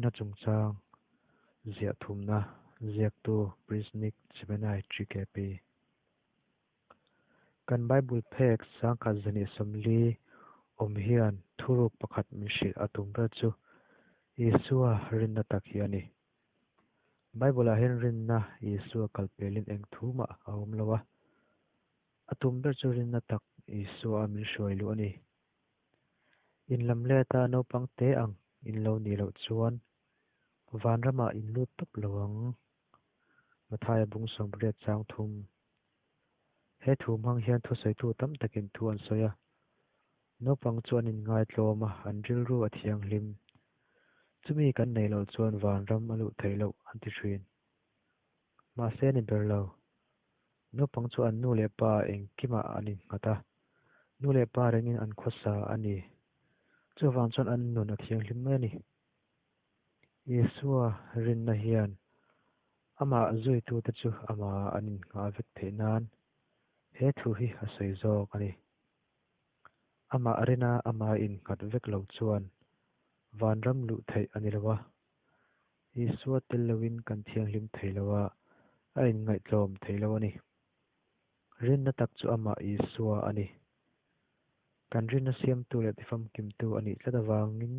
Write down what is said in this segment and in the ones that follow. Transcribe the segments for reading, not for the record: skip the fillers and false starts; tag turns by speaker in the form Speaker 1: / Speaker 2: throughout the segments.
Speaker 1: Rinna chungchang ziah thumna ziaktu Prince Nick Chimenai TKP. Kan Bible phek 1140 awm hian thuruk pakhat min hrilh a tum ber chu Isua rinna tak hi a ni. Bible-ah hian rinna Isua kal pelin eng thu mah a awm lo a. A tum ber chu rinna tak Isua a min hruai luh a ni. In lam leta naupang te ang in lo nih loh chuan vanramah in lut tawp lo ang. Mathaia bung 80 chang 3. He thu hmang hian thusawitu tam takin thu an sawi a. Naupang chu an inngaitlawm a, an rilru a thianghlim. Chumi kan neih loh chuan vanram a luh theih loh an ti thin. Mahse a ni ber lo. Naupang chu an nu leh pa engkimah an innghat a, nu leh pa rengin an khawsa a ni. Chuvang chuan an nun a thianghlim mai a ni. Isua rinna hian amah zuitute chu amah an innghah vek theih nan he thu hi a sawi zawk a ni. Amah rina amah innghat vek lo chuan vanram luh theih a ni lo a. Isua tel loin kan thianghlim thei lo a, a inngaihtlawm thei lo a ni. Rinna tak chu amah Isua a ni. Kan rinna siamtu leh tifamkimtu a nih tlat avangin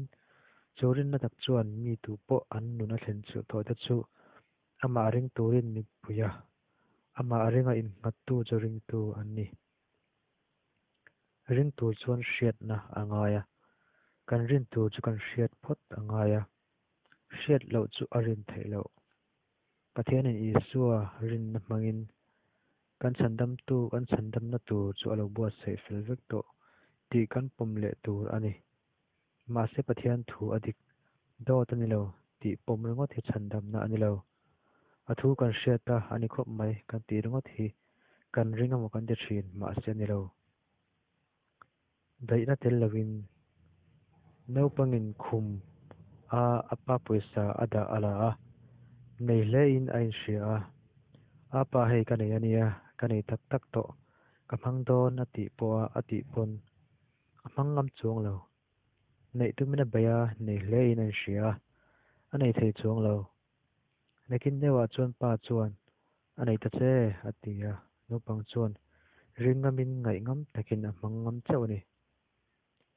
Speaker 1: chu rinna tak chuan mi tu pawh an nun a thlen chhuah tawh te chu amah ring turin min pui a, amah ringa innghattu chu ringtu an ni. Ring tur chuan hriatna a ngai a, kan rin tur chu kan hriat phawt a ngai a, hriat loh chu a rin theih loh. Pathianin Isua rinna hmangin kan chhandamtu kan chhandamna tur chu a lo buatsaih fel vek tawh tih kan pawm leh tur a ni. Mahse Pathian thu a dik dawt a ni lo tih pawm ringawt hi chhandamna a ni lo. A thu kan hriat a a ni khawp mai kan tih ringawt hi kan ring emaw kan ti thin mahse a ni lo. Daihna tel loin naupangin khum a a pa pawisa a dah a la a, nei hlein a inhria a. A pa hei ka nei a nia, ka nei tak tak tawh, ka hmang dawn a tih pawh a a tih pawn a hmang ngam chuang lo. Neih tumin a bei a, nei hlein a inhria a, a nei thei chuang lo. Nakin deuhah chuan pa chuan a nei ta che a ti a, naupang chuan ring ngamin ngaih ngam takin a hmang ngam chauh a ni.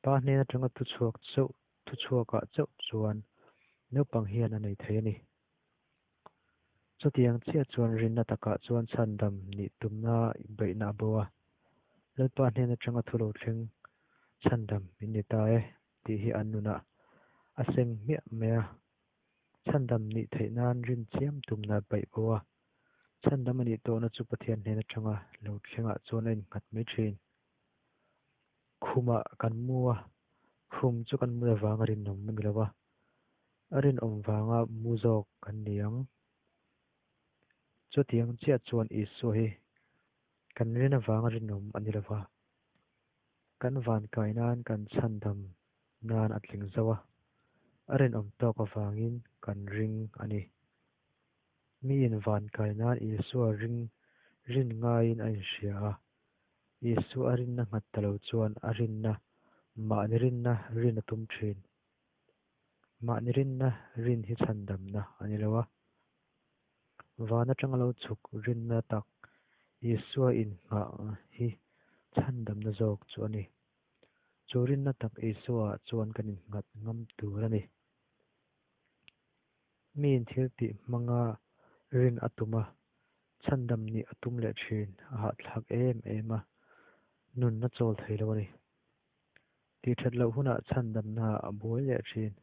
Speaker 1: Pa hnen atanga thuchhuak chauh thuchhuakah chauh chuan naupang hian a nei thei a ni. Chutiang chiah chuan rinna takah chuan chhandam nih tumna beihna a bo a, Lalpa hnen atanga thu lo thleng chhandam in ni ta e tih hi an nunah a seng hmiah mai a. Chhandam nih theih nan rin chiam tumna baih bo a, chhandam a nih tawhna chu Pathian hnen atanga lo thlengah chuan a innghat mai thin. Khumah kan mu a, khum chu kan mut avanga rinawm a ni lo a, a rinawm vanga mu zawk kan ni ang. Chutiang chiah chuan Isua hi kan rin avanga rinawm a ni lo va, kan vankai nan kan chhandam nan a tling zo a, a rinawm tawk avangin kan ring a ni. Miin vankai nan Isua ring rin ngaiin a inhria a, Isua a rinna nghat ta lo chuan a rinna mahni rinna rin a tum thin. Mahni rinna rin hi chhandamna a ni lo a. Van atanga lo chhuk rinna tak Isua innghah hi chhandamna zawk chu a ni. Chu rinna tak Isua chuan kan innghat ngam tur a ni. Miin thil tih hmanga rin a tum a, chhandam nih a tum leh thin a hahthlak em em a, nun a chawl thei lo a ni. Tih that loh hunah chhandamna a buai leh thin.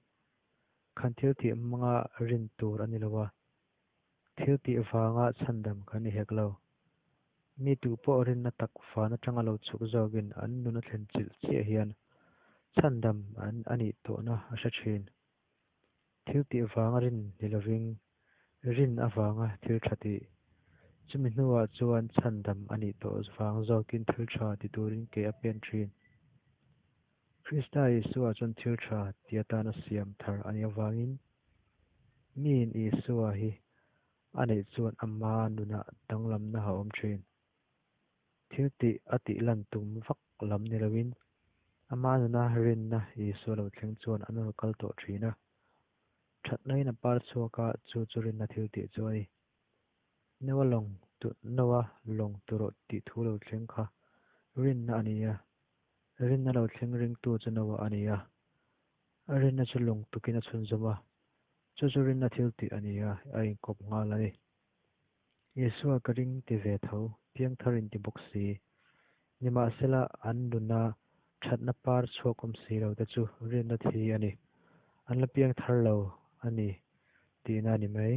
Speaker 1: Khan thil tih hmanga rin tur a ni lo a, thil tih vanga chhandam kan ni hek lo. Mi tu pawh rinna tak van atanga lo chhuk zawkin an nun a thlen chilh chiah hian chhandam an a nih tawhna a hre thin. Thil tih vanga rin ni lovin rin avanga thil tha tih. Chumi hnuah chuan chhandam a nih tawh vang zawkin thil tha ti turin ke a pen thin. Krista Isua chuan thil tha ti atana siam thar a nih avangin miin Isua hi a neih chuan ama nunah danglamna a awm thin. Thil tih a tih lan tum vak lam ni loin ama nuna rinna Isua lo thleng chuan a nawr kal tawh thin a. Thatna in a par chhuak a, chu chu rinna thiltih chu a ni. Noa lawng Noa lawng turu tih thu lo thleng kha rinna a ni a. Rinna lo thleng ringtu chu Noa a ni a. Rinna chu lawng tukin a chhunzawm a, chu chu rinna thiltih a ni a, a inkawp nghal a ni. Isua ka ring ti ve tho, piangthar inti bawk si. Nimahsela an nuna thatna par chhuak awm si lo te chu rinna thi a ni. An la piangthar lo a ni tihna a ni mai.